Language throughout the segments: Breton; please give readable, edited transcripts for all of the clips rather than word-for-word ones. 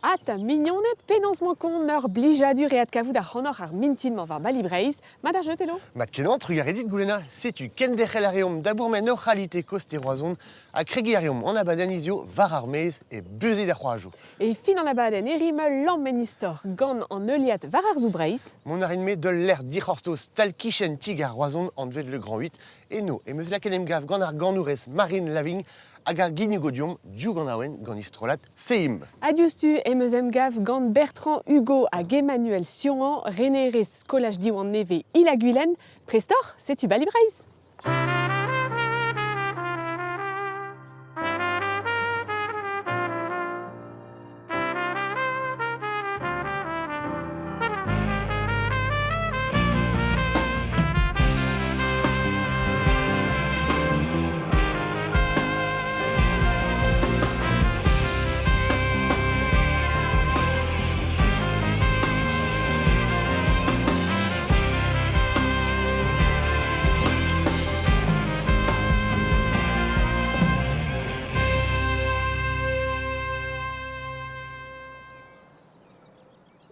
Ata mignoned, penaos 'mañ kont ur blijadur eo adkavout ac'hanoc'h ar mintin-mañ war Bali Breizh. Mat ar jeu, Telo? Mat-kenañ, trugarez dit goulennañ. Setu, kenderc'hel a reomp da bourmen hor c'halite koste Roazhon ha kregiñ a reomp an abadenn hiziv war ar maez e Beuzid ar C'hoajoù. E fin an abadenn e rimp ul lamm en istor gant an heuliad war arzoù Breizh. Mont a rin-me d'ul lec'h dic'hortoz tal-kichen ti-gar Roazhon anvet Le Grand 8. Eno em eus lakaet emgav gant ar ganourez Marine Lavigne hag ar ginnigo deomp div ganaouenn gant he strollad Seim. Ha diouzhtu em eus emgav gant Bertrand Hugo hag Emmanuel Siohan, renerez skolaj Diwan nevez Il-ha-Gwilen. Prest oc'h? Setu Bali Breizh!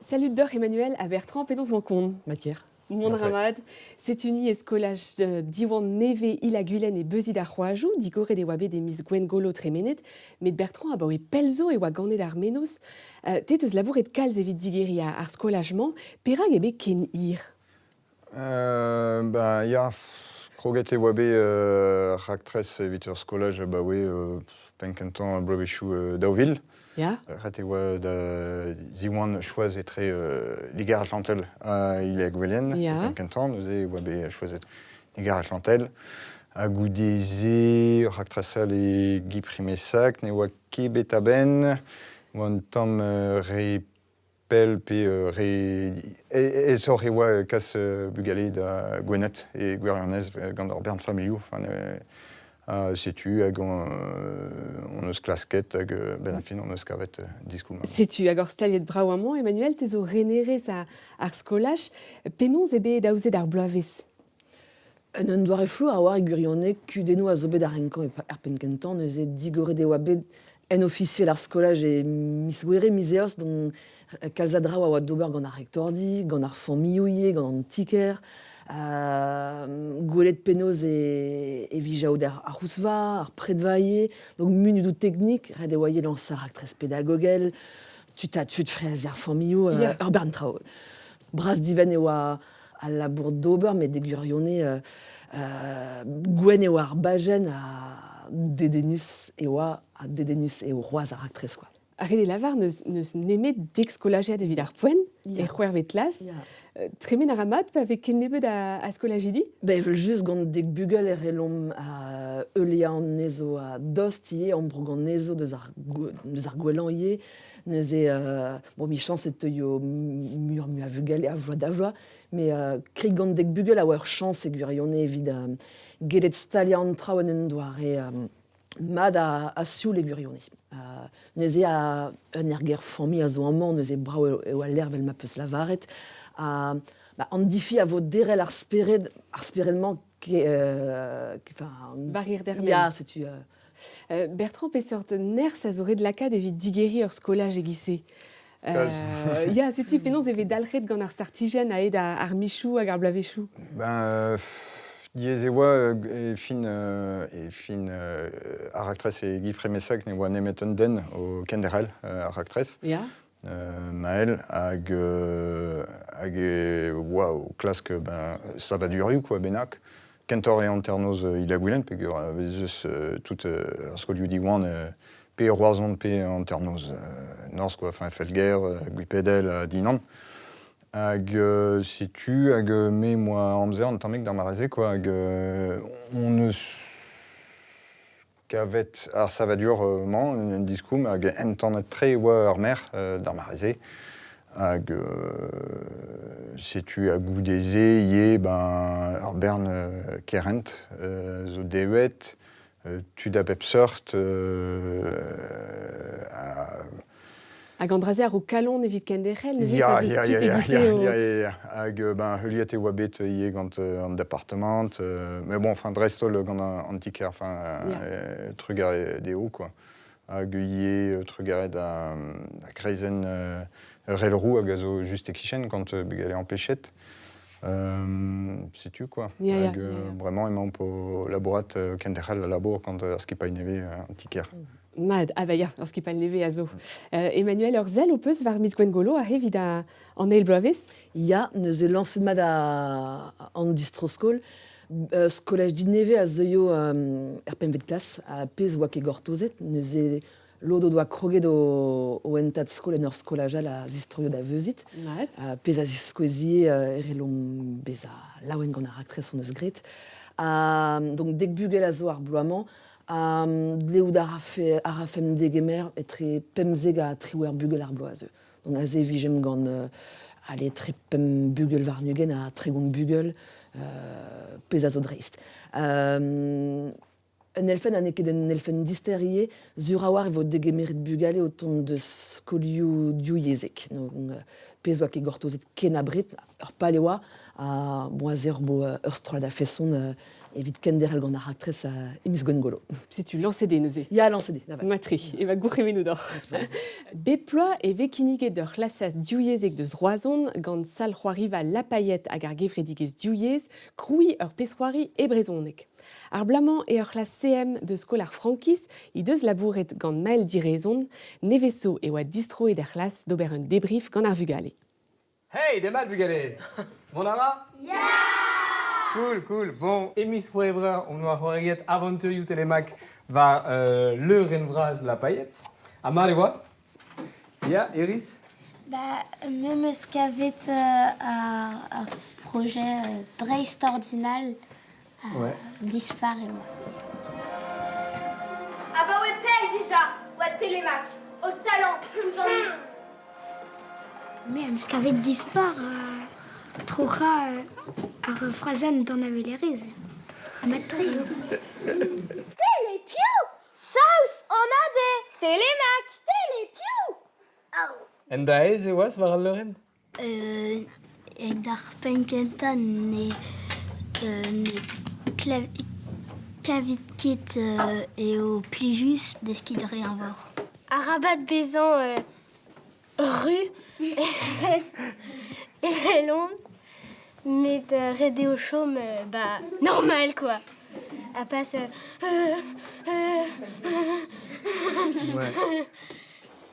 Salut deoc'h Emmanuel ha Bertrand, penaos 'mañ kont? Matière. Mont a ra mat. Setu ni e skolaj Diwan nevez Il-ha-Gwilen e Beuzid ar C'hoajoù. Digoret e oa bet e miz Gwengolo tremenet. Met Bertrand abaoe pell zo e oa ganet ar mennozh. Te 'teus labouret kalz evit digeriñ ar skolaj-mañ. Perak eo bet ken hir? Ben ya, kroget e oa bet raktres evit ur skolaj abaoe penn-kentañ bloavezhioù 2000. Ya. Ret e oa da ziwan choaz etre Liger-Atlantel ha Il-ha-Gwilen penn-kentañ. Neuze e oa bet choazet Liger-Atlantel. Ha goude-se, raktres all e Guy Primesac ne oa ket bet a-benn. Oa un tamm re pell pe re aesoc'h e oa kas bugale da Gwened e gwirionez gant ur bern familhoù. Enfin, setu hag on eus klasket hag benn ar fin on eus kavet diskoulm. Setu hag ur staliet brav amañ, Emmanuel, te zo renerez ar skolaj. Penaos eo bet aozet ar bloavezh? En un doare flour a oa e gwirionez, kudennoù a zo bet ar renkañ er penn-kentañ, neuze digoret e oa bet en ofisiel ar skolaj e miz Gouere, miz Eost, donc kalz a draoù a oa d'ober gant ar rektordi, gant ar familhoù ivez, gant an ti-kêr. Gwelet penaos e, e vije aoder ar c'housva, ar predva ivez, donc munudoù teknik, ret e oa ivez lañsañ raktres pedagogel, tud ha tud frealziñ ar familhoù, ur bern traoù. Bras-divent e oa al labour d'ober, met e gwirionez, gwenn eo ar bajenn ha dedennus e oa, ha dedennus eo c'hoazh ar raktres quoi. Ar re lavar n'eus, n'eus nemet dek skolajiad evit ar poent, er c'hwec'hvet klas. Tremen a ra mat pa vez ken nebeut a, a skolajidi? Ben, evel-just gant dek bugel e relomp heuliañ anezho a-dost ivez, ambroug anezho deus ar, deus ar gwellañ ivez. Neuze, bon, michañs e teuio muioc'h-mui a vugale a vloaz da vloaz, met kri gant dek bugel a oa ur chañs e gwirionez evit gellet staliañ an traoù en un doare mat ha sioul e gwirionez. Neuze un erger familh a zo amañ, neuze brav eo al lec'h 'vel ma peus lavaret. Ha ba, an difi a vo derc'hel ar spered, ar spered-mañ ke, enfin, Barrière d'Hermel. Ya, setu. Bertrand, peseurt nerzh a zo ret lakaat evit digeriñ ur skolaj e-giz-se? Kalz. Ya, setu penaos e vez dalc'het gant ar startijenn a-hed ar michoù hag ar bloavezhioù. Ben, diaes e oa e fin, e fin ar raktres e Guy Premesac ne oa nemet un den o kenderc'hel ar raktres. Ya. Maël hag hag e oa o klask ben, savadurioù quoi bennak. Kentoc'h eo hanternoz Il-ha-Gwilen peogwir ez eus tout ar skolioù Diwan pe Roazhon pe hanternoz norzh quoi, enfin Felger, Gwipedel ha Dinan. Hag setu hag me 'm boa amzer un tammig d'ar mare-se quoi hag on eus kavet ar savadur-mañ un diskoulm hag entanet-tre e oa ar maer d'ar mare-se. Hag setu ha goude-se ivez ben ur bern kerent zo deuet, tud a bep seurt Hag an dra-se a ro kalon evit kenderc'hel neuze pa 'z eus tud e-giz-se o... Ya, ya, ya. Hag ben, heuliet e oa bet ivez gant an departamant, mais bon, enfin, dreist-holl gant an ti-kêr, enfin, trugarez dezho, quoi. Hag ivez trugarez da kreizenn Relroù hag a zo just e-kichen gant bugale ampechet. Setu quoi. Hag bremañ emaomp o labourat kenderc'hel al labour gant ar skipailh nevez an ti-kêr. Mat, ah bah ya, ur skipailh nevez a zo. Emmanuel, ur sell ho peus war miz Gwengolo aze evit an eil bloavezh? Ya, neuze lañset mat an distro-skol. Skolaj Dinevez a zeuio er pempvet klas, ha pezh oa ket gortozet. Neuze lod o doa kroget o hentad skol en ur skolaj all a zistroio da Veuzit. Mat. Pezh a ziskouezie e c'hellomp bezañ laouen gant ar raktres hon eus graet. Ha donc dek bugel a zo ar bloaz-mañ. Ha dleout a rafe a rafemp degemer etre 15 ha 18 bugel ar bloaz a zeu. Donc aze e vijemp gant allez, etre pemp bugel warn-ugent ha 30 bugel, pezh a zo dreist. Un elfenn ha n'eo ket un elfenn dister ivez, sur a-walc'h e vo degemeret bugale o tont deus skolioù divyezhek. Donc, pezh oa ket gortozet ken abred, ur pal e oa, ha bon, aze hor bo ur strollad a-feson evit kenderc'hel gant ar raktres e miz Gwengolo. Setu lañset eo neuze. Ya, lañset eo. Matre, e va gourc'hemennoù deoc'h. Bep bloaz e vez kinniget d'ur c'hlasad divyezhek deus Roazhon gant sal c'hoariva La Paillette hag ar gevredigezh Divyezh krouiñ ur pezh-c'hoari e brezhoneg. Ar bloaz-mañ eo ur c'hlas CM deus skol ar Frankiz he deus labouret gant Maël Direzon. Nevez zo e oa distroet er c'hlas d'ober un debrief gant ar vugale. Hey, demat bugale. Mont a ra? Ya! Cool, cool. Bon, e miz C'hwevrer on oa c'hoariet avanturioù Telemaque war leurenn vras La Paillette. Ha mat e oa? Ya, Iris? Bah, me 'meus kavet ar projet dreistordinal Ouais. dispar e oa. Abaoe pell dija oa Telemaque, ho talent ouzh an Me am eus kavet dispar troc'hañ ar frazenn d'an avelerezh. Mat-tre eo. Telepiv Saoz anat eo Telemaque Telepiv En da aes e oas war al leurenn? D'ar penn-kentañ ne ne kavit ket eo plijus deskiñ dre eñvor. Arabat bezañ ru evel on, met ret eo chom ba normal quoi. Ha pas Ouais.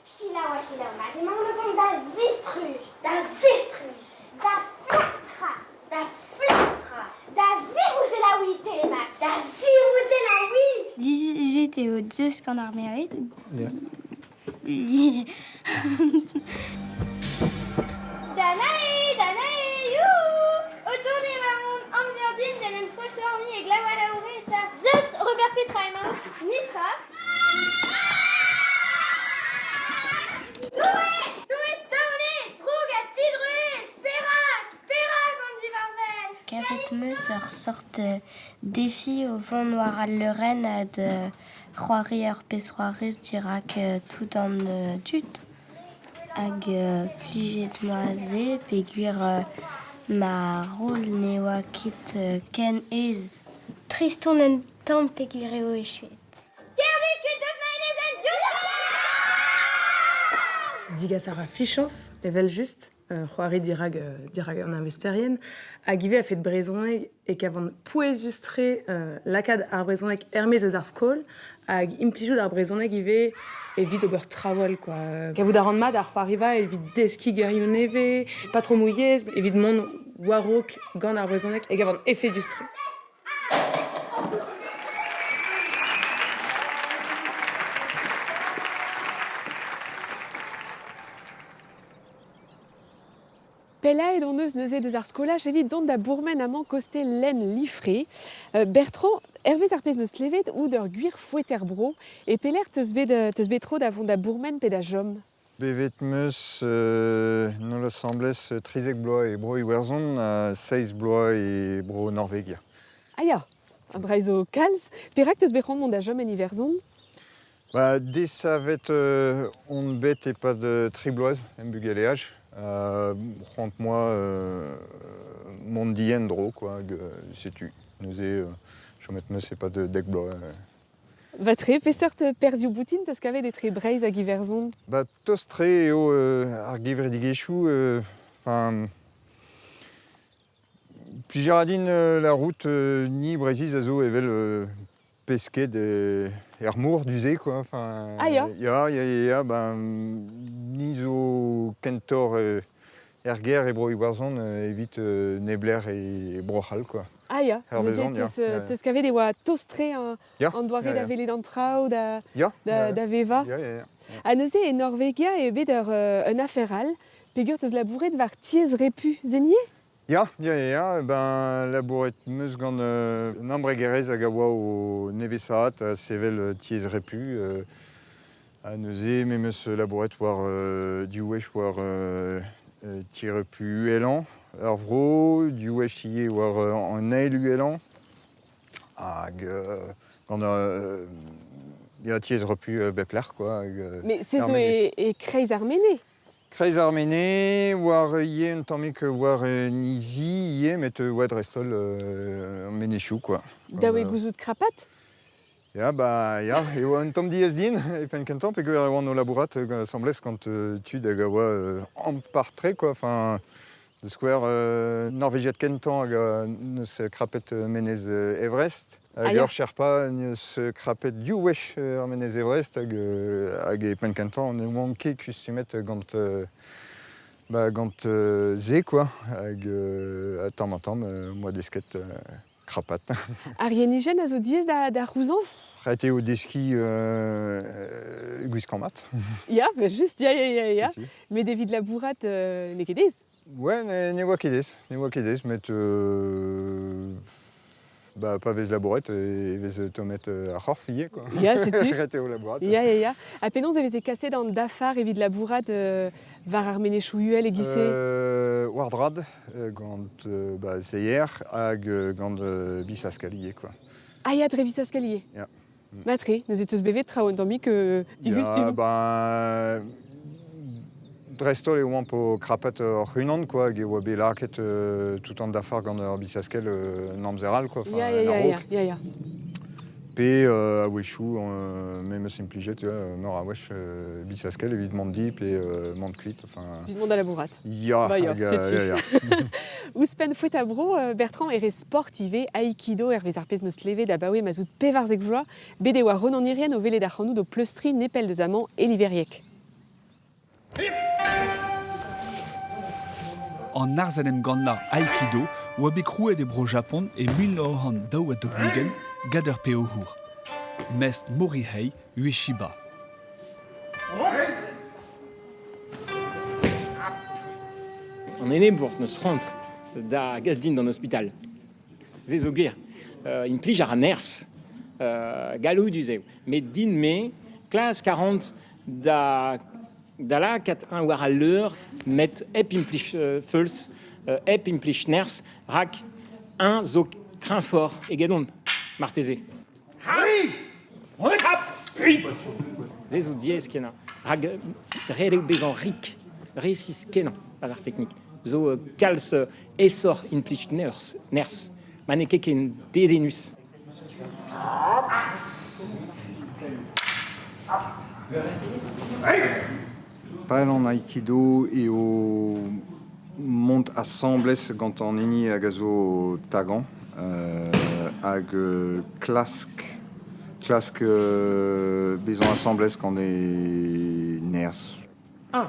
Selaou ha selaou mat, emaon o vont da zistruj, da zistruj, da flastrañ, da flastrañ, da zivouzelaouiñ Telemaque, da zivouzelaouiñ! Dijet eo deus gant ar merc'hed. Yeah. Danae, Danae, youhou! O tont emaon, amzer din d'en em treuzfurmiñ e glav-alaouret eta. Zeus, Robert Petra emaout? Netra. Doue, Doue taole, droug ha didruez, perak, perak on divarvel? Kavet 'm eus ur sort defi o vont war al leurenn ha da c'hoari ur pezh-c'hoarvez dirak tout an dud. Hag plijet 'moa se peogwir ma roll ne oa ket ken aes. Trist on un tamm peogwir eo echuet. Kervit kuit deus ma enezenn diouzh Digas a ra fichañs, evel-just, c'hoari dirak, dirak an arvesterien, hag ivez a-fet brezhoneg e kavan pouezus-tre lakaat ar brezhoneg er-maez eus ar skol hag implijout ar brezhoneg ivez evit ober traoù all quoi. Kavout a ran mat ar c'hoariva evit deskiñ gerioù nevez, patromoù yezh, evit mont war-raok gant ar brezhoneg e kavan efedus-tre. Pellaet hon eus neuze deus ar skolaj evit dont da bourmen amañ koste lenn Lifre. Bertrand, hervez ar pezh 'm eus klevet, out ur gwir foeter-bro. E pelec'h 'teus bet, 'teus bet tro da vont da bourmen pe da chom? Bevet 'm eus en holl asambles 13 bloaz e Bro-Iwerzhon ha seizh bloaz e Bro-Norvegia. Ah ya, an dra zo kalz. Perak 'teus bet c'hoant mont da chom en Iwerzhon? Ba, desavet on bet e-pad tri bloaz em bugaleaj. C'hoant 'moa mont di en-dro quoi, hag setu. Neuze chomet 'm eus e-pad dek bloaz. Ba tre, peseurt perzhioù boutin 'teus kavet etre Breizh hag Iwerzhon? Ba tost-tre eo ar gevredigezhioù. Enfin, plij a ra din la route ni Breizhiz a zo evel pesked er mor du-se quoi. Enfin, Ah ya? Ya, ya, ya, ya, ben ni zo kentoc'h er gêr e Bro-Iwerzhon evit neblec'h e Bro-C'hall quoi. Ah ya, neuze Hervezon, ya. teus, teus kavet e oa tost-tre an, an doare da welet an traoù, da, da, da vevañ. Ya, ya, ya. Ha neuze e Norvegia eo bet ur, un afer all, peogwir teus labouret war tiez repu Zenier? Ya, ya, ya, ya, ben labouret 'm eus gant un embregerezh hag a oa o nevesaat ha sevel tiez repu. Ha neuze me 'm eus labouret war div wech war ti-repu uhelañ ar vro, div wech ivez war an eil uhelañ. Hag gant ya, tiez-repu bep lec'h quoi. Hag, Mais se zo e, e kreiz ar Mene. Kreiz ar Mene, war ivez un tammig war Nizi ivez, met oa dreist-holl menezioù quoi. Dav eo gouzout krapat? Ya, bah ya, e oa un tamm diaes din e penn kentañ peogwir e oan o labourat asambles gant tud hag a oa ampart-tre quoi. Enfin, da skouer, Norvegiad kentañ hag neus krapet menez Everest. Hag ur Sherpa neus krapet div wech ar menez Everest hag, hag e penn kentañ ne oan ket kustumet gant bah, gant se quoi. Hag tamm-ha-tamm 'moa desket krapat. Ar yenijenn a zo diaes da, da c'houzañv? Ret eo deskiñ gwiskañ mat. Ya, ben just, ya, ya, ya, ya. Met evit labourat, n'eo ket aes. Ouais, ne, ne oa ket aes, ne oa ket aes, met bah, pa vez labouret e vez tommet ar c'horf ivez, quoi. Ya, setu. Ret eo labourat. Ya, ya, ya. Ha penaos e veze kaset an dafar evit labourat war ar menezioù uhel e-giz-se? War drad, gant bah, seier hag gant bisaskal ivez, quoi. Ah ya, dre bisaskal ivez. Ya. Matre, neuze teus bevet traoù un tammig digustum. Ya, ben, dreist-holl e oamp o krapat hoc'h-unan, quoi, hag e oa bet lakaet tout an dafar gant ur bisaskell un amzer all, quoi, Ya, ya, ya, ya, ya, ya. Pe a-wechoù me 'm eus implijet meur a wech bisaskell evit mont di pe mont kuit. Enfin... Evit mont da labourat. Ya, Bah, ya, hag, setu. ya, ya. Ouzhpenn foet a bro, Bertrand e rez sport ivez, aikido hervez ar pezh 'm eus klevet abaoe ma 'z out 14 vloaz. Bet e oa Ronan Hirrien o welet ac'hanout o pleustriñ nepell deus amañ e Liverieg. An arz en em gannañ aikido oa bet krouet e Bro-Japon e 1942 gant ur peoc'hour, mestr Morihei Ueshiba. An enebour 'neus c'hoant da gas din d'an ospital. Se zo gwir. Implij a ra nerzh. Galloudus eo. Met din-me, klask a ran da da lakaat eñ war al leur met hep implij feuls, hep implij nerzh, rak eñ zo kreñvoc'h egedon marteze. Se zo diaes-kenañ, rak ret eo bezañ rik, resis-kenañ war ar teknik. Zo kalz aesoc'h implij nerzh, nerzh, ma n'eo ket ken dedennus. Pal an aikido eo mont asambles gant an hini hag a zo tagañ hag klask klask bezañ asambles gant e nerzh. Un,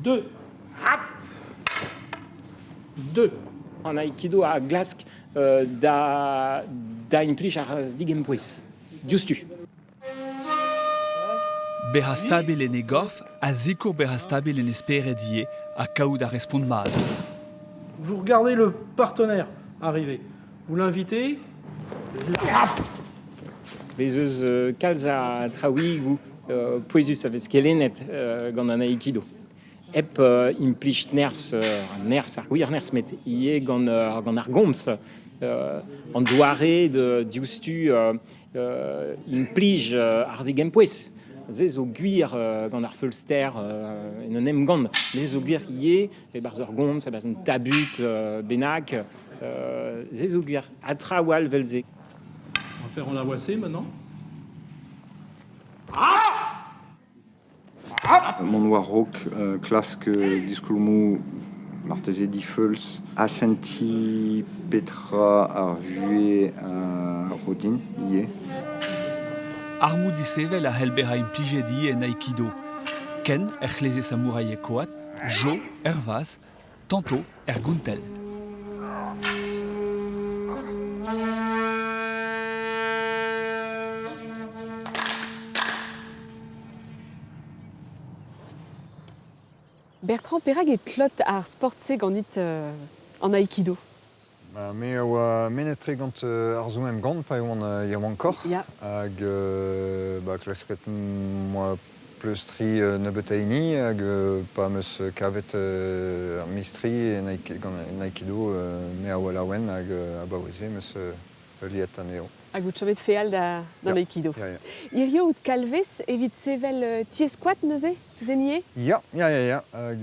deux, hop, deux. An aikido a glask da, da implij ar digempouez diouzhtu. Bezañ stabil en e gorf a sikour bezañ stabil en e spered ivez ha kaout ar respont mat. Vous regardez le partenaire arriver. Vous l'invitez. Bez eus kalz a traoùigoù pouezus a vez kelennet gant an aikido. Hep implij nerzh, nerzh ar gwir nerzh, met ivez gant, gant ar gomz. An doare de diouzhtu implij ar zegempouez. Se zo gwir gant ar feulster en un emgann. Se zo gwir ivez e-barzh ur gomz, e-barzh un tabut bennak. Se zo gwir. Ha traoù all evel-se. On va faire en awase maintenant. Mont war-raok klask diskoulmoù marteze difeuls, asentiñ petra ar vuhez a ro din ivez. Armoù disheñvel a c'hell bezañ implijet ivez en aikido. Ken er c'hleze samouraï e koad, jo er vazh, tanto er gountell. Bertrand, perak e klot ar sport-se ganit an aikido? Ba, me a oa mennet-tre gant arzoù emgann pa e oan yaouankoc'h. Ya. Hag ba, klasket 'moa pleustriñ nebeut a hini hag pa 'm eus kavet ar mistri en gant en aikido me a oa laouen hag abaoe-se 'm eus heuliet anezho. Hag out chomet feal da, d'an aikido. Ya, ya. Hirio out kalvez evit sevel tiez-koad neuze, Zenier? Ya, ya, ya, ya. Hag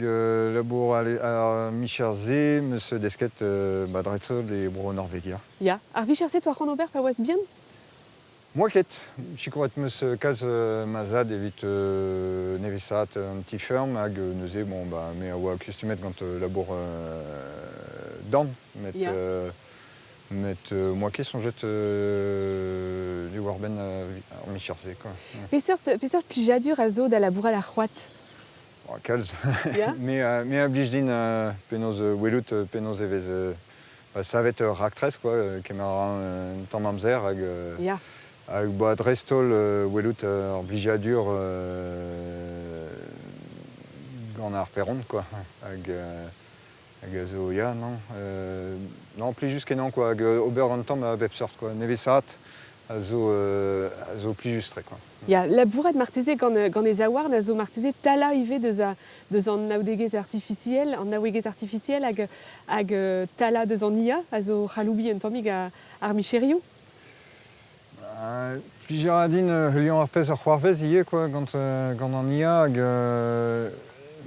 labour ar micher-se 'm eus desket ba dreist-holl e bro Norvegia. Ya. Ar vicher-se 'toa c'hoant ober pa oas bihan? Moa ket. Sikouret 'm eus kalz ma zad evit nevesaat an ti-feurm hag neuze bon bah me a oa kustumet gant labour dorn met Ya. met moa ket soñjet diwar-benn ar micher-se quoi. Peseurt, peseurt plijadur a zo da labourat ar c'hoad? Bon, kalz. Ya? Me, me a blij din penaos welout penaos e vez Ba, savet ur raktres quoi, kemer a ra un tamm amzer hag Ya. hag ba dreist-holl welout ur blijadur gant ar paeron quoi hag hag a zo ya non non plijus-kenañ quoi hag ober un tamm a bep seurt quoi nevesaat a zo a zo plijus-tre quoi. Ya, labourat marteze gant, gant e zaouarn a zo marteze talañ ivez deus, a, deus an naoudegezh artifisiel, an naouegezh artifisiel hag, hag talañ deus an IA a zo c'haloubiñ un tammig ar micherioù. Plij a ra din heuliañ ar pezh a c'hoarvez ivez quoi, gant, gant an IA hag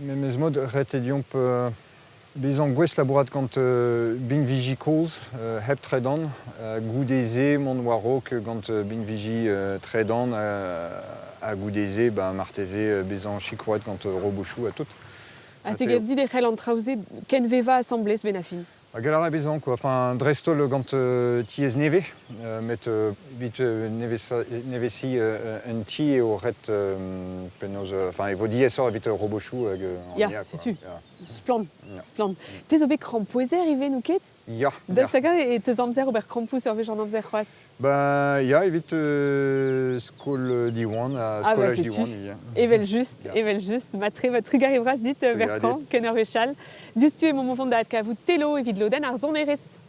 memes mod ret eo deomp Bezañ gouest labourat gant binviji kozh hep tredan, goude-se mont war-raok gant binviji tredan ha goude-se ba marteze bezañ sikouret gant robotoù ha tout. Ha te gav dit e c'hell an traoù-se kenvevañ asambles 'benn ar fin? Ha gallout a ra bezañ quoi, enfin dreist-holl gant tiez nevez, met evit nevesiñ un ti eo ret penaos, enfin e vo diaesoc'h evit robotoù hag an Ya, IA quoi. setu. Ya. Splann, splann. Te zo bet krampouezher ivez, n'out ket? Ya. Daoust hag-eñ e teus amzer ober krampouezh ur wech an amzer c'hoazh? Ba ya, evit skol Diwan ha Ah bah skolaj setu, Diwan ivez. evel-just, Ya. evel-just. Matre, va trugarez vras dit, Bertrand, ken ur wech all. Diouzhtu emaomp o vont da adkavout Telo evit lodenn ar sonerezh.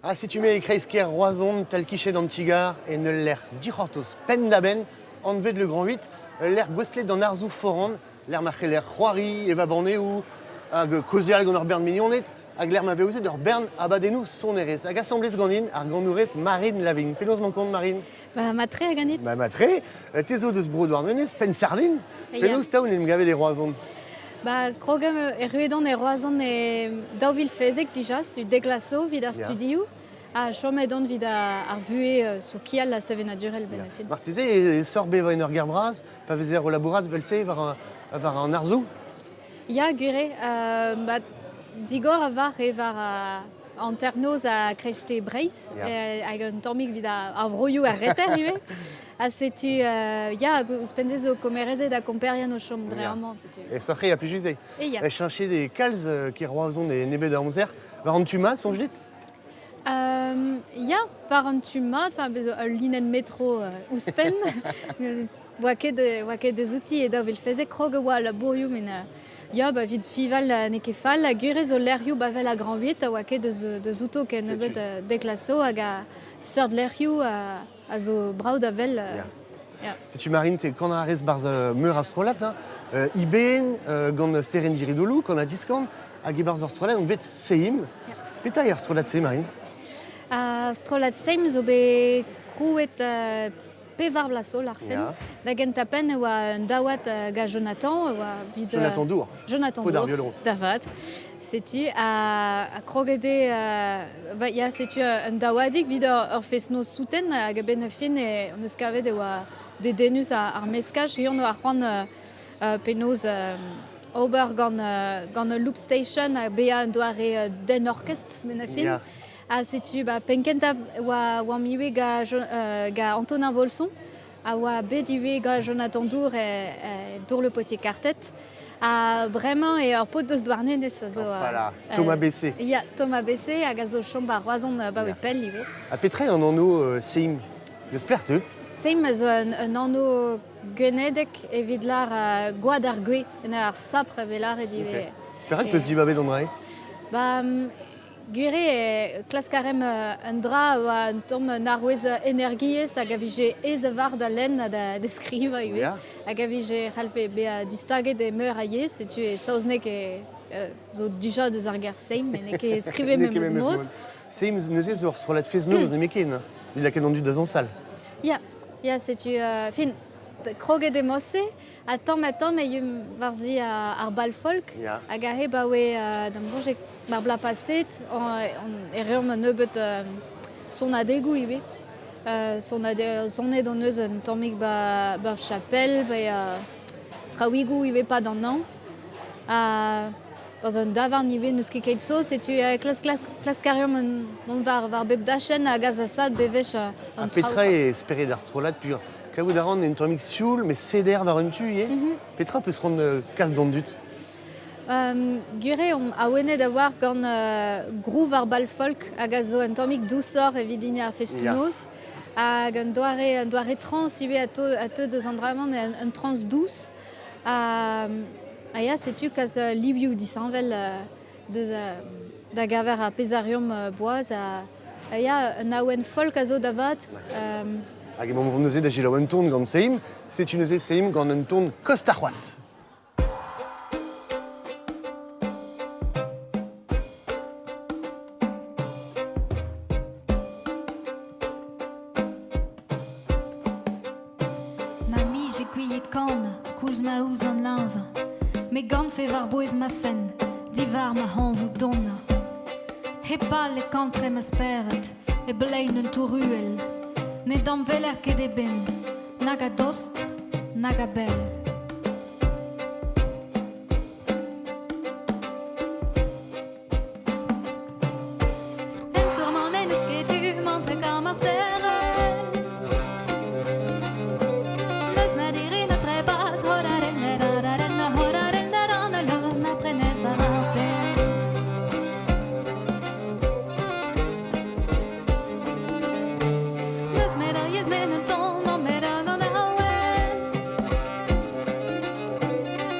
Ha setu me e-kreiz kêr Roazhon, tal-kichen an ti-gar, en ul lec'h dic'hortoz penn-da-benn, anvet Le Grand 8, ul lec'h gouestlet d'an arzoù foran, lec'h ma c'heller c'hoari, evañ banneoù, hag kaozeal gant ur bern mignoned, hag lec'h ma vez aozet ur bern abadennoù sonerezh. Hag asambles ganin ar ganourez Marine Lavigne. Penaos 'mañ kont, Marine? Ba, matre a ganit? Ba, matre. Te zo deus bro Douarnenez, Penn-Sardin. Penaos 'ta on en em gavet e Roazhon? Ba, krog erruet on e Roazhon e 2016 dija, setu dek vloaz zo evit ar studioù, ha chomet on evit ar vuhez sokial ha sevenadurel benn ar fin. Marteze e sort bevañ en ur gêr vras, pa vezer o labourat evel-se war, war an arzoù? Ya, gwir eo. Ba, digor a var eo war hanternoz ha kreisteiz Breizh, hag un tammig evit ar vroioù ar reter ivez. Ha setu, ya, ouzhpenn-se zo komerezed ha komperien o chom dre amañ, setu. E soc'he a plijus eo. E ya. E cheñchet eo kalz kêr Roazhon e nebeut a amzer. War an tu mat, soñj dit? Ya, war an tu mat, enfin, bez zo ul linenn metro ouzhpenn. Oa ket, oa ket deus outi e 2016 krog e oa al labourioù, met ya, ba, evit fival n'eo ket fall. Ha gwir eo zo lec'hioù bavel a Grand 8 a oa ket deus, deus outo ken nebeut dek laso hag a seurt lec'hioù a zo brav da wel. Ya. Ya. Setu Marine, te kanañ a rez barzh meur a strollad, hein. IBN gant Sterenn Giridolou, kan ha diskan, hag e-barzh ur strollad anvet Seim. Ya. Petra eo ar strollad-se, Marine? Ar strollad Seim zo bet krouet pevar bloaz zo, larfen. Ya. Da gentañ penn e oa un daouad gant Jonathan, e oa evit... Jonathan Dour. Jonathan Pod ar Dour, violoñs. Da vat. Setu, ha kroget eo... ba, ya, setu un daouadig evit ur fest-noz souten hag a-benn ar fin e, hon eus kavet e oa dedennus ar meskaj. Hiziv on oa c'hoant penaos ober gant, gant ul loop station ha bezañ un doare den orkestr benn ar fin. Ya. Ha setu ba, penn-kentañ oa oamp ivez gant, gant Antonin Volson a oa bet ivez gant Jonathan Dour e, Dour le Potier Quartet. Ha bremañ eo ur paotr deus Douarnenez a zo... Voilà, Thomas Bessé. Ya, Thomas Bessé hag a zo chom ba Roazhon abaoe Ya. pell ivez. Ha petra eo an anv Seim? Deus pelec'h teu? Seim a zo un, un anv gwenedek evit lar gwad ar gwez, en ar sapr e vez lâret ivez. Ok. Perak peus dibabet an dra-se? Ba, gwir eo klask a raemp un dra a oa un tamm un arouez energiezh hag a vije aes a-walc'h da lenn ha da skrivañ ivez. Hag a vije c'hallfe bezañ distaget e meur a yezh. Setu e saozneg e zo dija deus ar ger Seim, met n'eo ket skrivet memes mod. Seim neuze zo ur strollad fest-noz nemetken. Il lakaet an dud da zañsal. Ya, ya setu fin kroget eo mod-se ha tamm-ha-tamm e yump war-zu ar bal folk hag aze 'baoe da'm soñj ar bloaz paset e reomp un nebeud sonadegoù ivez. Sonet hon eus un tammig 'ba ur chapel pe traoùigoù ivez 'pad an hañv. Ha Barzh un davarn ivez n'eus ket keit zo, setu klask a reomp mont war bep dachenn hag azasaat bewech an Ha petra eo spered ar strollad pur? Kavout a ran un tammig sioul, met seder war un tu ivez. Petra peus c'hoant kas d'an dud? Gwir eo omp awenet a-walc'h gant groove ar bal folk hag a zo un tammig dousoc'h evit hini ar festoù-noz. Hag un doare trans ivez a teu deus an dra-mañ, mais un trans dous. Ha ya, setu kas livioù disheñvel deus da gaver ar pezh a reomp boaz. Ha ya, un awen folk a zo da vat. Hag emaomp vont neuze da selaou un ton gant Seim. Setu neuze Seim gant un ton Kost ar C'hoad. Ma mije gouiet kanañ, koulz ma ouzon leñvañ, me gantfe war-bouez ma fenn, diwar ma c'hañvoù donañ. Hep pal e kantre ma spered, e blein un tour uhel. Ne damweler ket e benn, nag a-dost, nag a-bell. En tourmant en eus ket tu mantre kam ar stered. N'eus na diri na trebas, horaren erararen horaren eran alo na prenez war ar penn. N'eus met ur yezh met un ton mañ met ur ganaouenn.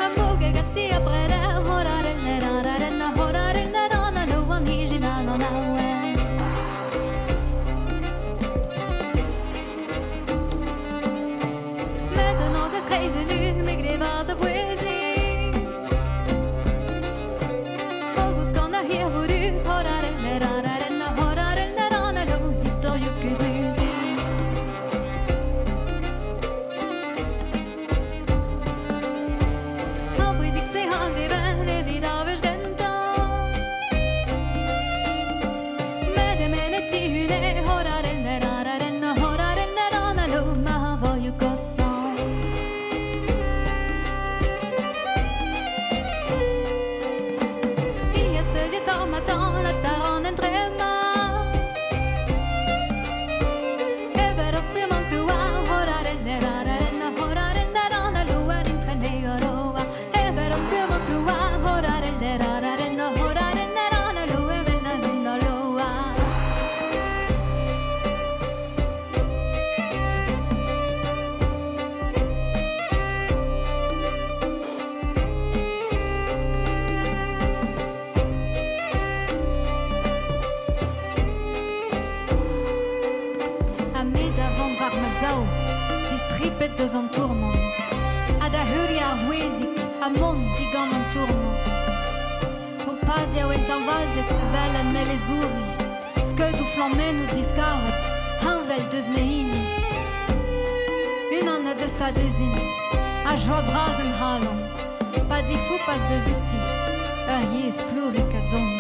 Ha moge ganti a breder, horaren erararen horaren eran alo an ijin hag an awen. Met un nozez kreiz un u, me glevas a bouezi. O vouskan a hirvoudus, horaren erararen horaren eran alo istorioù kuzmuzi. Ar bouezig-se a gleven evit ar wech gentañ. Met emen e tihune, horaren erararen horaren eran alo ma voioù kosañ. Hi a steuzie tamm-ha-tamm la taran en trema. Evel ur spirman klouar, horaren erararen horaren eran alo war intreneoroa. Evel ur spirman klouar, horaren erararen horaren eran alo evel na hunoloa. Ha me da vont war ma sav, distripet deus an tourmant. Ha da heuliañ ar vouezhig ha mont digant an tourmant. Ho paziañ en teñvalded 'vel en melezouri, skeudoù flammennoù diskaret, heñvel deus me hini. Unan a deus ta deuzin, ha joa bras em c'halon, pa difoupas deus outi, ur yezh flourik ha don.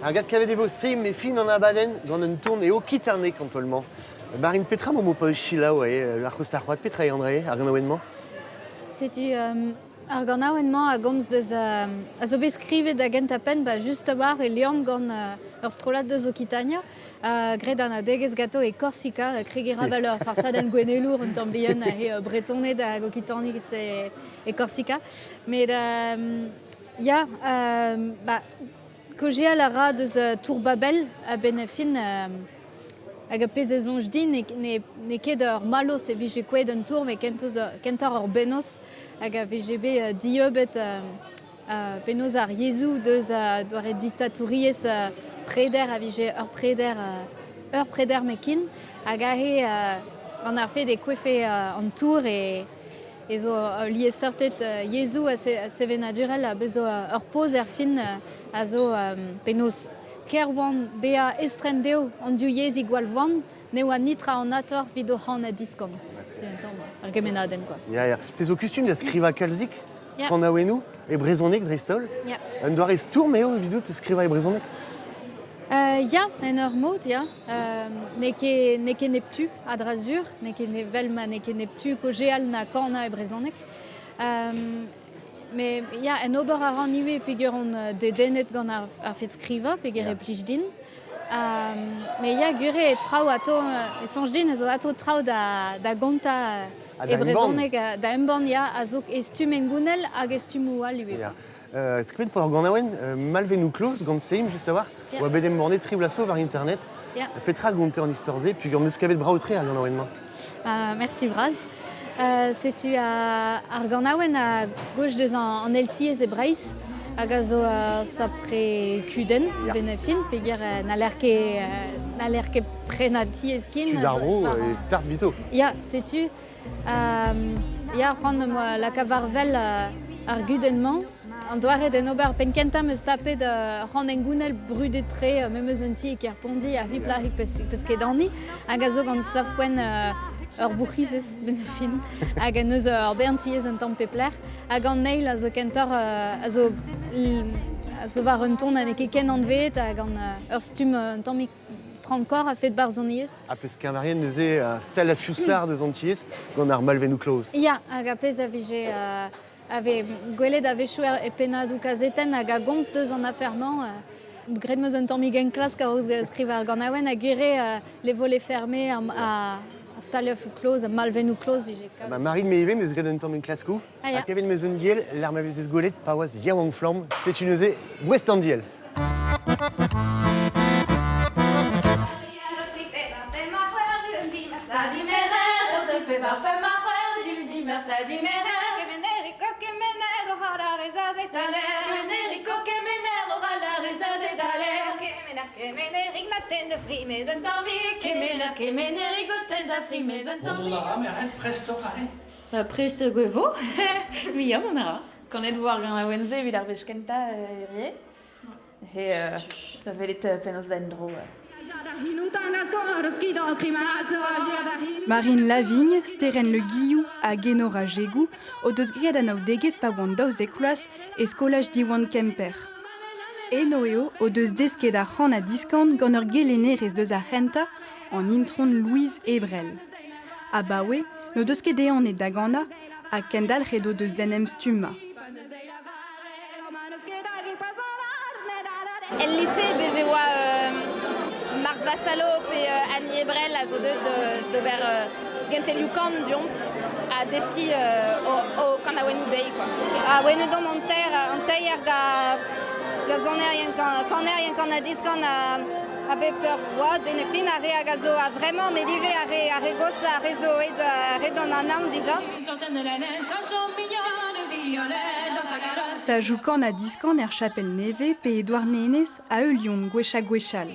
Ar gad kavet e vo se me fin an abadenn gant un ton eo kitarnek an taol-mañ. Marine petra mo pa eus selaou eo ar c'host ar c'hoad petra eo André ar ganaouenn-mañ? Setu ar ganaouenn-mañ a gomz deus a zo bet skrivet da gentañ-penn ba just a-walc'h e liamm gant ur strollad deus Okitania. Graet anaoudegezh ganto e Korsika, kregiñ a ra 'vel ur farsadenn gouennelour un tamm bihan he Bretoned hag Okitaniz e Korsika. Met ya, ba kaozeal a ra deus Tour Babel a-benn ar fin hag ar pezh a soñj din n'eo ket ur mallozh e vije kouezhet un tour met kentoc'h ur bennozh hag a vije bet dieubet penaos ar yezhoù deus doare diktatouriezh preder a vije ur preder mekin hag aze gant ar fed e kouezfe an tour e e zo liesseurted yezhoù ha sevenadurel a bezo ur poz er fin a zo penaos Kerwan bezañ estren dezho an div yezhig gwall voan ne oa netra anatoc'h evit o c'han ha diskan. C'est un tamm ar gemennadenn quoi. Ya, ya. Te zo kustum da skrivañ kalzik kanaouennoù e brezhoneg dreist-holl. Un doare stourm eo evidout skrivañ e brezhoneg? Ya, en ur mod, ya. N'eo ket, n'eo ket neptu, a-dra-sur. N'eo ket evel ma n'eo ket neptu kaozeal na kanañ e brezhoneg. Mais ya, en ober a ran ivez peogwir on dedennet gant ar fed skrivañ, peogwir e plij din. Mais ya, gwir eo traoù atao, e soñj din ez zo atao traoù da gontañ e brezhoneg, da embann, ya, a zo e stumm hengounel hag e stummoù all ivez. Ya. Skrivet po ur ganaouenn Malvennoù kloz gant Seim just a-walc'h, oa bet embannet tri bloaz zo war internet. Petra gonte an istor-se peogwir 'm eus kavet brav-tre ar ganaouenn-mañ? Merci bras. Setu ar ganaouenn a goj deus an LTS e Breizh hag a zo ur sapre kudenn benn ar fin peogwir n'haller ket n'haller ket prenañ tiez ken. Tud ar vro e start vito. Ya, setu. Ya, c'hoant am boa lakaat war-wel ar gudenn-mañ. An doare d'en ober penn-kentañ 'm eus tapet ur c'hant hengounel brudet-tre memes un ti e Kerpondi ha c'hwi plac'hig peus ket anni hag a zo gant sav-poent ur vourc'hizez benn ar fin hag en deus ur bern tiez un tamm pep lec'h hag an eil a zo kentoc'h a zo a zo war un ton ha n'eo ket ken anveet ha gant ur stumm un tammig frankoc'h a-fet barzhoniezh. Ha peus keñverien neuze Stella Fusard deus an tiez gant ar malvennoù kloz. Ya, hag ar pezh a vije a vez gwelet a-wechoù e pennadoù kazetenn hag a gomz deus an afer-mañ. Graet 'm eus un tammig enklask a-raok skrivañ ar ganaouenn ha gwir eo les volets fermés ha stalioù kloz ha malvennoù kloz vije kavet. Ma Marine me ivez 'm eus graet un tamm enklaskoù. Ah, ya. Ha Kevin 'm eus un diell, lec'h ma vezez gwelet pa oas yaouank-flamm. Setu neuze gouest an diell. Prest vo, muioc'h mont a ra. Kanet vo ar ganaouenn-se evit ar wech kentañ hirie. He da welet penaos da en-dro. Marine Lavigne, Sterenn Le Guillou hag Enora Jegou o deus graet anaoudegezh pa oant 12 vloaz e skolaj Diwan Kemper. Eno eo o deus desket ar c'han-ha-diskan gant ur gelennerez deus ar c'hentañ, an intron Louise Ebrel. Abaoe n'o deus ket ehanet da ganañ ha kendalc'het o deus d'en em stummañ. El lise bez e oa Marthe Vassalo pe Annie Ebrel a zo deuet d'ober kentelioù kan deomp ha deskiñ o kanaouennoù dezhi quoi. Ha wenet omp an teir gant Gant sonerien, kanerien kan-ha-diskan a bep seurt oad, ben fin ar re hag a zo a-vremañ, met ivez ar re, ar re goshañ, ar re zo aet re d'an anaon dija. Stajoù kan-ha-diskan er Chapel Nevez pe e Douarnenez a heuliont gwech-ha-gwech all.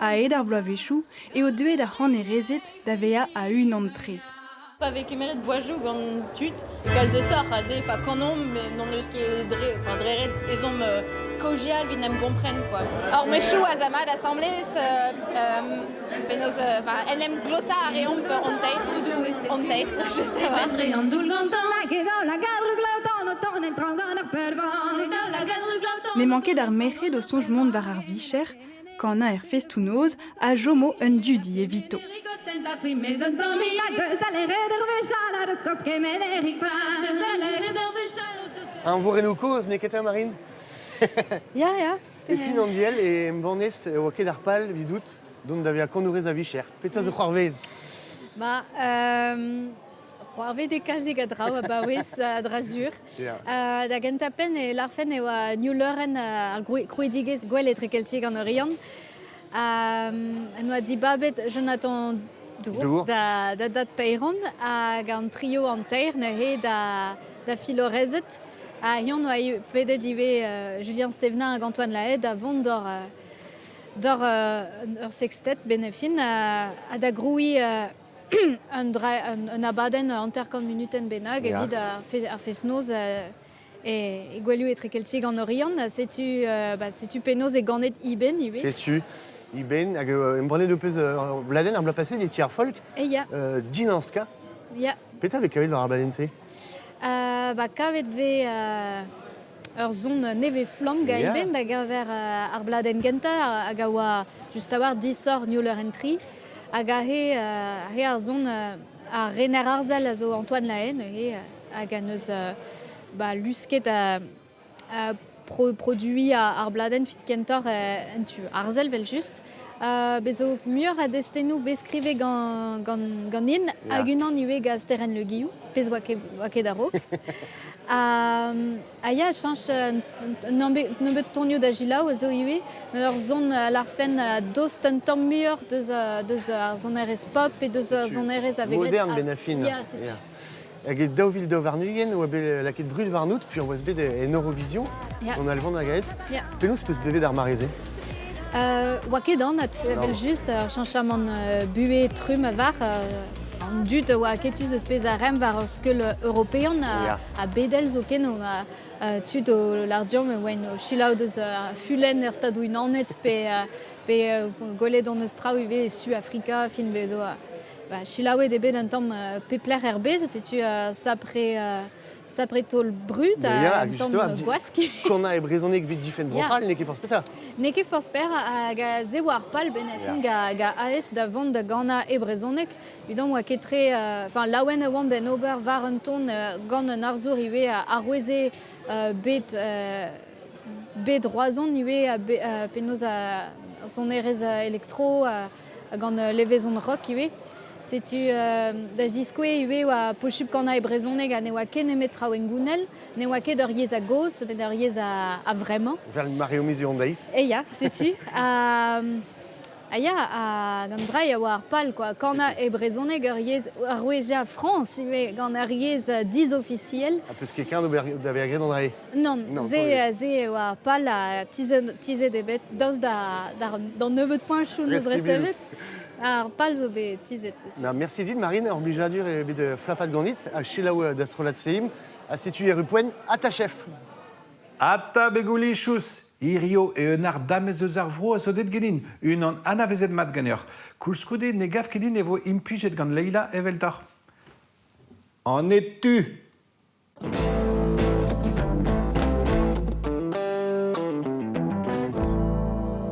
A-hed ar bloavezhioù eo deuet ar c'hanerezed da vezañ a-unan-tre. Pa vez kemeret boazoù gant tud, e kalz aesoc'h aze pa kanomp met n'hon eus ket dre, enfin, dre ret ezhomm kaozeal evit en em gompren quoi. Hor mechou a za mat asambles, penaos, enfin, en em glotañ a reomp hon-teir, hon-teir, just a-walc'h. N'emañ ket ar merc'hed o soñj mont war ar vicher, kanañ er festoù-noz a chomo un dudi evito. Eñvorennoù kozh, n'eo ket 'ta, Marine? Ya, ya. E fin an diell e embannez e oa ket ar pal evidout dont da vezañ kanourez a-vicher. Petra zo c'hoarvezet? Ba, C'hoarvet eo kalzik a draoù abaouez, a-dra-sur. Da gentañ-penn e lârfen e oa New Leurenn ar krouidigezh gwell etrekeltiek an Oriant. En doa dibabet Jonathan Dour da, da dad Peyron hag an trio an teir neuze da, da filorezed. Ha hiziv oa pedet ivez Julien Stevenin hag Antoine Lahaye da vont d'or d'or ur sextet benefin ha da grouiñ un, dra, un, abadenn 50 munutenn bennak evit ar, fe, ar fest-noz e, e gouelioù etrekeltiek an Oriant. Setu, ba, setu penaos e ganet Iben ivez. Setu Iben, hag embannet ho peus ur bladenn ar bloaz paset e ti ar folk, E ya. Dinanska. Ya. Petra vez kavet war ar bladenn-se? Ba, kavet vez ur son nevez-flamm ga Iben da geñver ar bladenn gentañ hag a oa just a-walc'h disoc'h New Leur Entry hag aze aze ar son ar rener arzel a zo Antoine Lahaye neuze hag en deus ba, lusket produiñ ar bladenn evit kentoc'h en tu arzel evel-just. Bez zo muioc'h a destennoù bet skrivet gant, gant, ganin hag unan ivez gant Sterenn Le Guillou, pezh oa ket, oa ket a-raok. Ha ya, cheñch un nebeud tonioù da selaou a zo ivez, met ur son a lârfen dost un tamm muioc'h deus, deus ar sonerezh pop pe deus ar sonerezh a vez graet... Modern ben ar fin. Ya, setu. Hag e 2022 oa bet lakaet brud warnout, puis on oas bet en Eurovision, en Alvan hag aes. Penaos peus bevet ar mare-se? Oa ket anat, evel-just, ur cheñchamant buhez trumm a-var. An dud a oa aketus eus pezh a raemp war ur skeul european ha bedel zoken. On a tud o lâr deomp e oaint o selaou deus fulenn er Stadoù-Unanet pe, pe gwelet hon eus traoù ivez e Suafrika, fin bezo. Ba, selaouet eo bet un tamm pep lec'h er bed, setu sapre sapre taol brud ha un tamm gwask. Kanañ e brezhoneg evit difenn Bro-C'hall n'eo ket forzh petra. N'eo ket forzh per hag se oa ar pal benn ar fin ga AS da vont da ganañ e brezhoneg. Evidon oa ket tre, enfin laouen e oamp d'en ober war un ton gant un arzour ivez aroueze bet bet Roazhon ivez penaos ar sonerezh elektro gant levezon rock ivez. Setu da ziskouez ivez oa posupl kanañ e brezhoneg ha ne oa ket nemet traoù hengounel, ne oa ket ur yezh a-gozh, met ur yezh a-vremañ. Vel Mario Mizion deiz. E ya, setu. Ha ya, hag an dra a oa ar pal, quoi. Kanañ e brezhoneg ur yezh aroueziañ Frañs ivez, gant ur yezh dizofisiel. Ha peus ket keñv da vezañ graet an dra-se? Nann, se, se eo ar pal ha tizhet eo bet daoust d'an nebeud poeñchoù 'neus resevet. Ar pal zo bet tizhet. Na, merci dit Marine, ur blijadur eo bet flapat ganit ha selaou da strollad Seim. Ha setu erru poent ha ta chef. Ata begoulichous! Hirio eo un ardamez eus ar vro a zo deut ganin, unan anavezet mat ganeoc'h. Koulskoude ne gav ket din e vo implijet gant Leila eveldoc'h. An etu!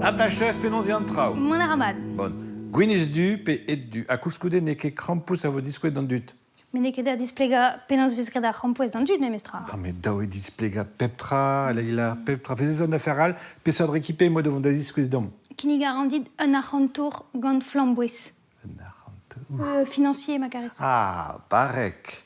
Ata chef, penaos eo an traoù? Mont a ra mat. Bon. Gwinizh du pe ed du? Ha koulskoude n'eo ket krampouezh a vo diskouezet d'an dud. Met n'eo ket da displegañ penaos 'vez graet ar c'hrampouezh d'an dud memestra. Ah, met dav eo displegañ pep tra, Leila, pep tra. Fezez un afer all, peseurt rekipe emañ da vont da ziskouez deomp? Kinnig a ran dit un arc'hantour gant flamboez. Un arc'hantour Financier, ma karez. Ah, barrek.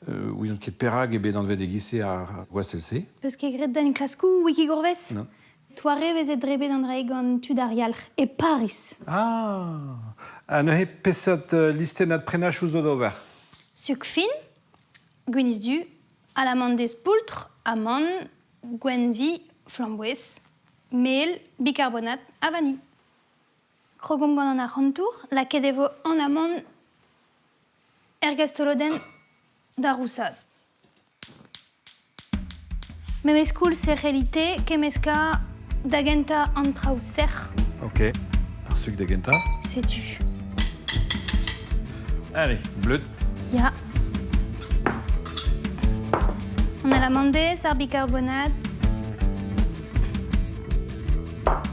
Ouion ket perak eo bet anvet e-giz-se ar gwastell-se. Peus ket graet da enklaskoù Wikigourvez? Non. Toare veze drebet an dra gant tud ar yalc'h e Paris. Ah! Ha neuze peseurt listennad prenachoù zo d'ober? Suk fin, gwinizh-du, alamandez poultr, amann, gwenn-vi, flamboez, mel, bikarbonat ha vanilh. Krogomp gant an arc'hantour, lakaet e vo an amann er gastolodenn da rousaat. Memes koulz e c'helli-te kemmeskañ da gentañ an traoù sec'h. Ok, ar suk da gentañ. Setu. Allez, bleud. Ya. An alamandez, ar bikarbonat.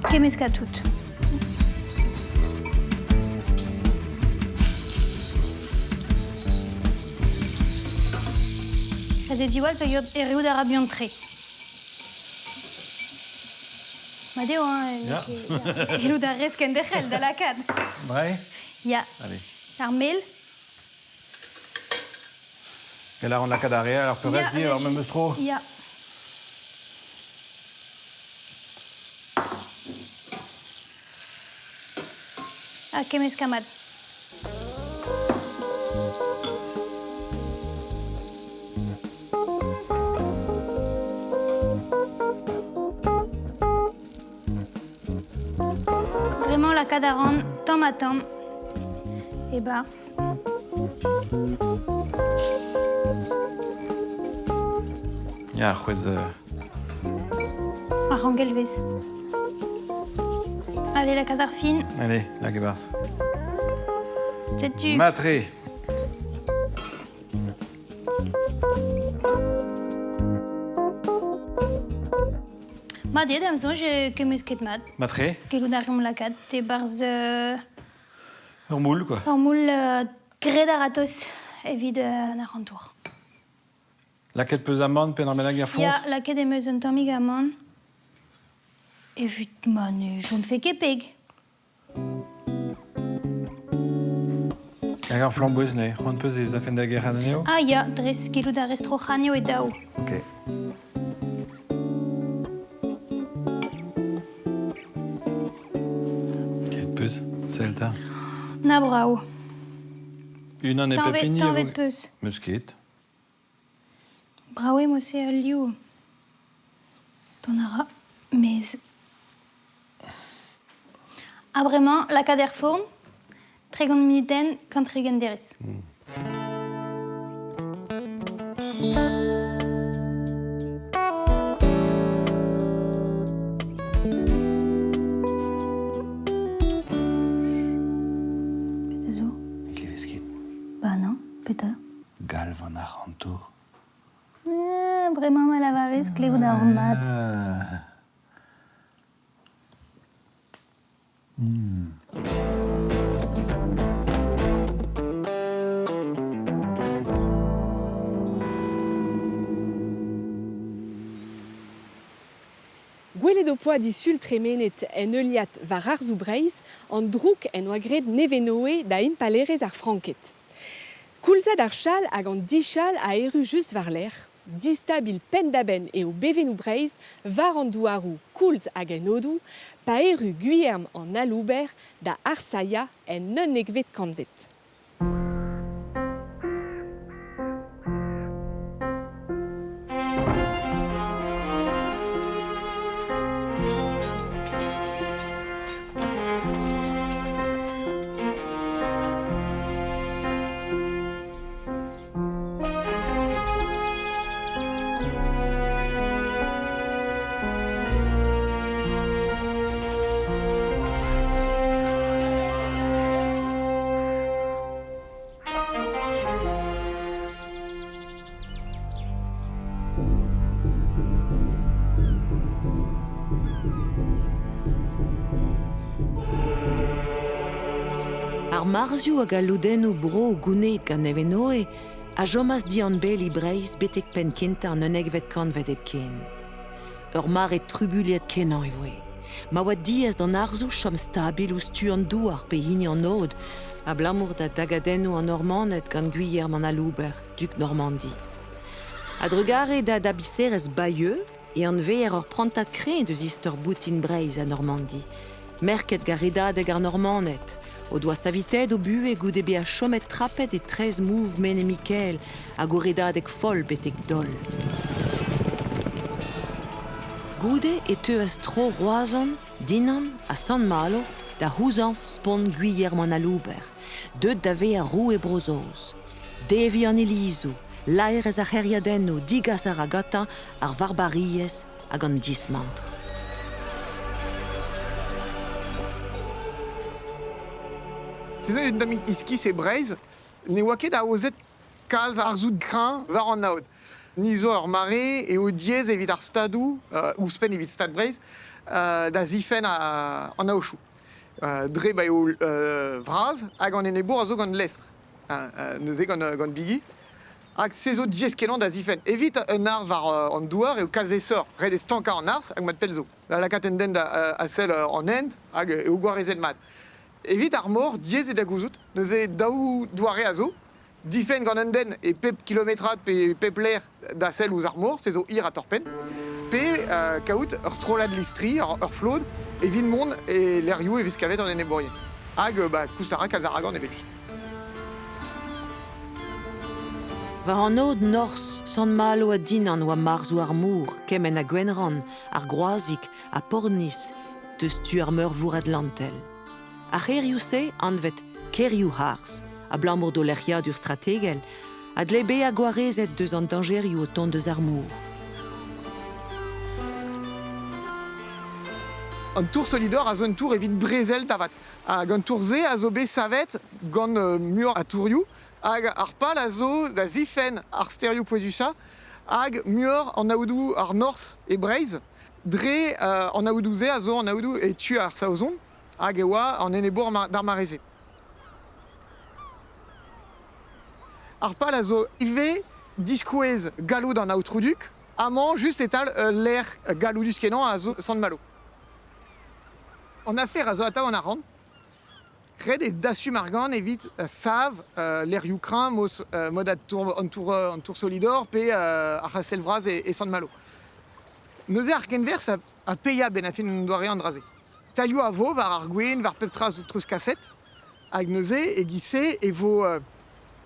Kemmeskañ tout. Ret eo diwall peogwir erruout a ra buan-tre. Mat eo, hein, Ya. Gellout a rez kenderc'hel da lakaat. Ouais. Ya. Allez. Ar mel. Gall a ran lakaat ar re all, ar peurrest Ya, ar memes tro. Ya. Ha kemmeskañ mat. Bremañ lakaat a ran tamm-ha-tamm e-barzh. Ya, c'hwezh... Ar rangelvez. Allez, lakaat ar fin. Allez, lak e-barzh. Setu. Matre. Mat eo, da'm soñj e kemmeus ket mat. Matre. Gellout a reomp lakaat e-barzh... Ur moull, quoi. Ur moull graet a-ratozh evit an arc'hantour. Lakaet peus amann pe bennak er foñs? Ya, lakaet em eus un tammig amann. Evit ma ne chomfe ket peg. Hag ar flamboez neuze, c'hoant peus ez afen da gerc'hat anezho? Ah ya, dres gellout a rez troc'hañ anezho e daou. Ok. Ket peus, sell 'ta. Na brav. Unan e pep hini. Tañvet peus. Meus ket. Brav eo mod-se al liv. Dont a ra maez. Ha bremañ, lakaat er fourn, 30 munutenn, 130 derez. Petra zo? Ne klevez ket. Bah non, petra? Galv an arc'hantour. Bremañ ma lavarez klevout a ran mat. Gwelet ho poa disul tremenet en heuliad war arzoù Breizh an droug en doa graet Nevenoe da impalaerezh ar Franked. Koulzad ar chal hag an dichal a erru just war-lerc'h. Distabil penn-da-benn eo bevennoù Breizh war an douaroù koulz hag en odoù pa erru Gwilherm an Alouber da arsailhañ en unnekvet kantved. Ar marzioù hag al lodennoù bro gounezet gant Nevenoe a chomas dianbel e Breizh betek penn-kentañ an unnekvet kantved hepken. Ur mare trubuilhet-kenañ e voe. Ma oa diaes d'an arzoù chom stabil ouzh tu an douar pe hini an aod, abalamour da dagadennoù an Normaned gant Gwilherm an Alouber, dug Normandi. A-drugarez da dabiserezh Bayeux, e anveer ur prantad kreñv deus istor boutin Breizh ha Normandi, merket gant redadeg ar Normaned, o doa savitaet o buhez goude bezañ chomet trapet e traezh mouv Mene-Mikael hag o redadeg foll betek Dol. Goude e teuas tro Roazhon, Dinan ha Sant-Malo da c'houzañv spont Gwilherm an Alouber, deuet da vezañ roue Bro-Saoz. Deviñ an ilizoù, laerezh ar c'hêriadennoù, digas a ra gantañ ar varbariezh hag an dismantr. Se zo un tammig iskis e Breizh, ne oa ket aozet kalz arzoù kreñv war an aod. Ni zo ur mare eo diaes evit ar stadoù, ouzhpenn evit Stad Breizh, da zifenn an aochoù. Dre ma eo bras hag an enebour a zo gant lestr, neuze gant bigi. Hag se zo diaes-kenañ da zifenn. Evit un arz war an douar eo kalz aesoc'h. Ret eo stankañ an arz hag mat pell zo. Da lakaat un den da sell an hent hag eo gwarezet mat. Evit ar mor, diaes eo da gouzout. Neuze daou doare a zo. Difenn gant un den e pep kilometrad pe pep lec'h da sell ouzh ar mor, se zo hir ha torr-penn. Pe kaout ur strollad listri, ur flod, evit mont e lec'hioù e vez kavet an enebourien. Hag bah, koulz a ra kalz a ra gant evel-just. War an aod norzh, Sant-Malo ha Dinan oa marzoù ar mor, kement ha Gwenrann, ar Groazig ha Pornizh, deus tu ar Meurvor Atlantel. Ar c'hêrioù-se, anvet kêrioù-harz, abalamour d'o lec'hiadur strategel, a dle bezañ gwarezet deus an dañjerioù o tont deus ar mor. An tour Solidor a zo un tour evit brezel da vat. Hag an tour-se a zo bet savet gant muioc'h a tourioù hag ar pal a zo da zifenn ar stêrioù pouezusañ hag muioc'h an aodoù ar norzh e Breizh. Dre an aodoù-se a zo an aodoù e tu ar Saozon hag e oa an enebour d'ar mare-se. Ar pal a zo ivez diskouez galloud an aotrou-dug. Amañ, just e-tal ul lec'h galloudus-kenañ a zo Sant-Malo. An afer a zo atav an arc'hant. Ret eo dastum argant evit sav lec'hioù kreñv mos mod an tour, an tour Solidor pe ar c'hastell vras e Sant-Malo. Neuze ar kenwerzh a paeañ benn ar fin an doare an dra-se. Tailhoù a vo war ar gwenn, war pep tra zo treuzkaset. Hag neuze, e-giz-se, e vo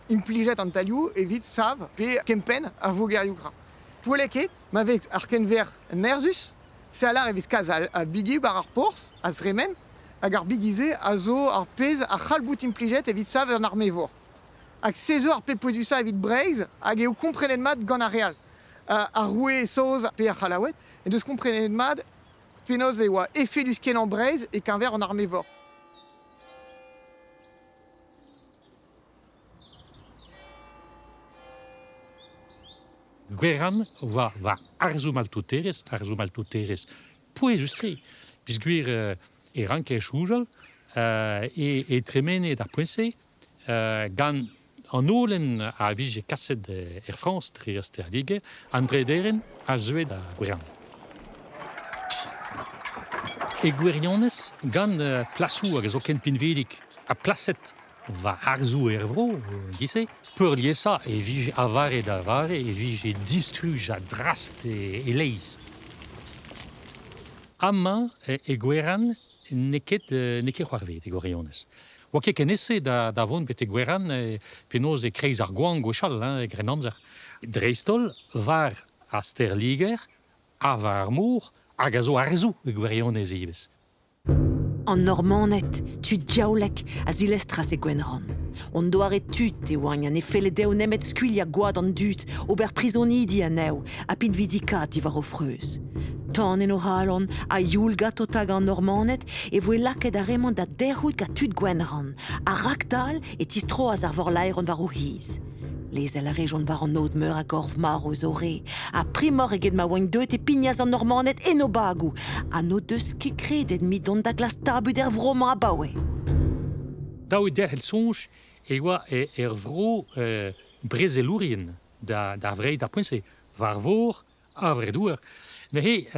implijet an tailhoù evit sav pe kempenn ar vogerioù kreñv. Poellek eo ma vez ar kenver nerzhus, se a lâr e vez kalz a bigi war ar porzh, a zremen, hag ar bigi-se a zo ar pezh a c'hall bout implijet evit sav un arme-vor. Hag se zo ar pep pouezusañ evit Breizh hag eo komprenet mat gant ar re all. Ar roue saoz pe ar C'hallaoued en deus komprenet mat penaos e oa efedus-kenañ Breizh e-keñver an arme-vor. Gwerann war va arzoù maltouterezh, arzoù maltouterezh pouezus-tre, peogwir e ranker soñjal e, e tremene d'ar poent-se gant an holen a vije kaset er Frañs dre ar stêr an drederenn a zeue da Gwerann. E gwirionez, gant plasoù hag a zo ken pinvidik ha plaset war harzoù er vro, giz-se, peurliesañ e vije a vare da vare e vije distruj ha drast e-leizh. Amañ, e Gwerann, n'eo ket, n'eo ket c'hoarvezet e gwirionez. Oa ket ken aes da, da vont betek Gwerann penaos e-kreiz ar goañv gwechall, hein, e Grennamzer. Dreist-holl war ar stêr-Liger ha war ar mor, hag a zo arzoù e gwirionez ivez. An Normaned, tud diaoulek, a zilestras e Gwenrann. Hon doare tud e oaint ha ne felle dezho nemet skuilhañ gwad an dud, ober prizonidi anezho ha pinvidikaat diwar o freuz. Tan en o c'halon ha youl ganto tagañ an Normaned e voe lakaet ar re-mañ da derc'hout gant tud Gwenrann, ha raktal e tistroas ar vorlaeron war o c'hiz. Lezel a rejont war an aod meur a gorf marv eus o re, ha primoc'h eget ma oant deuet e pignas an Normaned en o bagoù, ha n'o deus ket kredet mui dont da glask tabut er vro-mañ abaoe. Dav eo derc'hel soñj e oa er vro brezelourien da Vreizh d'ar poent-se, war vor ha war douar. Neuze,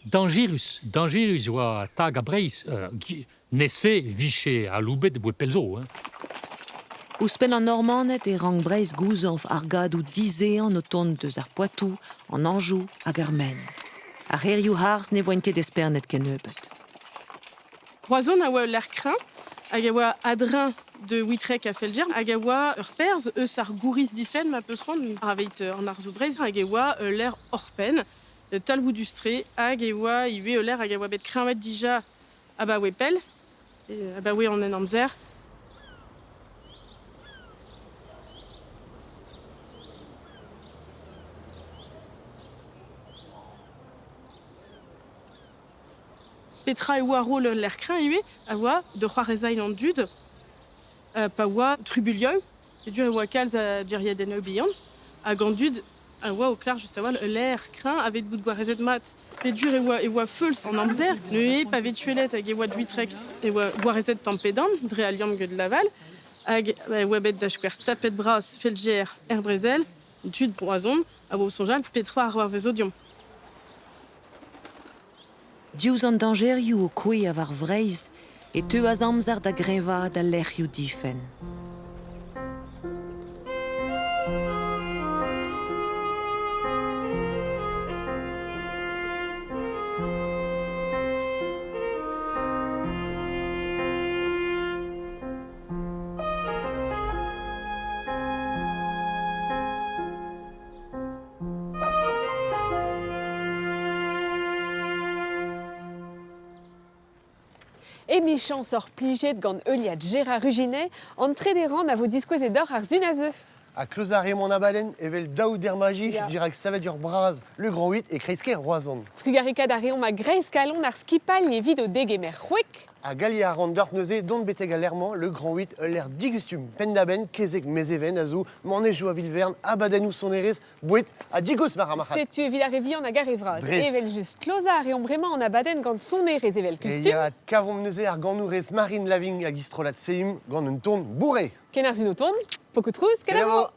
dañjerus, dañjerus e oa tagañ Breizh. Nese 'vije aloubet 'boe pell zo. Hein. Ouzhpenn an Normaned e rank Breizh gouzañv argadoù dizehan o tont eus ar Poatou, an Anjou hag ar Maine. Ar c'hêrioù-harz ne voent ket espernet kennebeut. Roazhon a oa ul lec'h kreñv hag a oa a-dreñv de Witrek ha Felger hag a oa ur perzh eus ar gouriz difenn ma peus c'hoant aveit an arzoù Breizh hag e oa ul lec'h oc'hpenn talvoudus-tre hag e oa ivez ul lec'h hag a oa bet kreñvaet dija abaoe pell, abaoe an Henamzer. Petra e oa roll ul lec'h kreñv ivez a oa da c'hoarvezañ an dud pa oa trubuilhoù. Peogwir e oa kalz a duriadennoù bihan hag an dud a oa o klar just a-walc'h ul lec'h kreñv aveit bout gwarezet mat. Peogwir e oa e oa feuls an amzer, neuze pa vez tuellet hag e oa Duitrec e oa gwarezet tamm-pe-damm dre al liamm get Laval hag e oa bet da skouer tapet bras Felger er brezel, tud Roazhon a oa o soñjal petra a c'hoarvezo deomp. Diouzh an dañjerioù o kouezhañ war Vreizh e teuas amzer da greñvaat al lec'hioù difenn. Emichañs oc'h plijet gant heuliad Gérard Ruginet, an trede rann a vo diskouezet deoc'h ar sun a zeu. Ha klozañ a reomp an abadenn evel daou dermaji dirak savadur bras Le Grand 8 e kreiz-kêr Roazhon. Trugarekaat a reomp a-greiz kalon ar skipailh evit o degemer c'hwek. Ha galliñ a ran deoc'h neuze dont betek al lec'h-mañ, Le Grand 8, ul lec'h digustum penn-da-benn, kezeg Mezheven a zo manejoù a-vil-vern, abadennoù sonerezh, boued ha digoust war ar marc'had. Setu evit ar re vihan hag ar re vras. Evel-just, klozañ a reomp bremañ an abadenn gant sonerezh evel kustum. E ya, kavomp neuze ar ganourez Marine Lavigne hag he strollad Seum gant un ton bourré. Ken ar sun o tont, pokoù trouz, kenavo!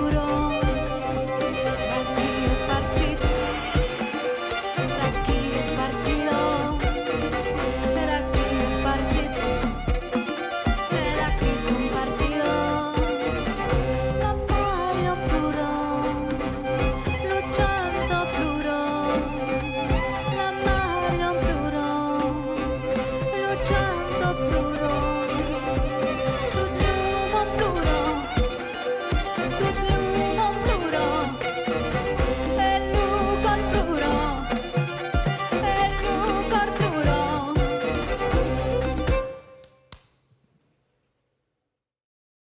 Aour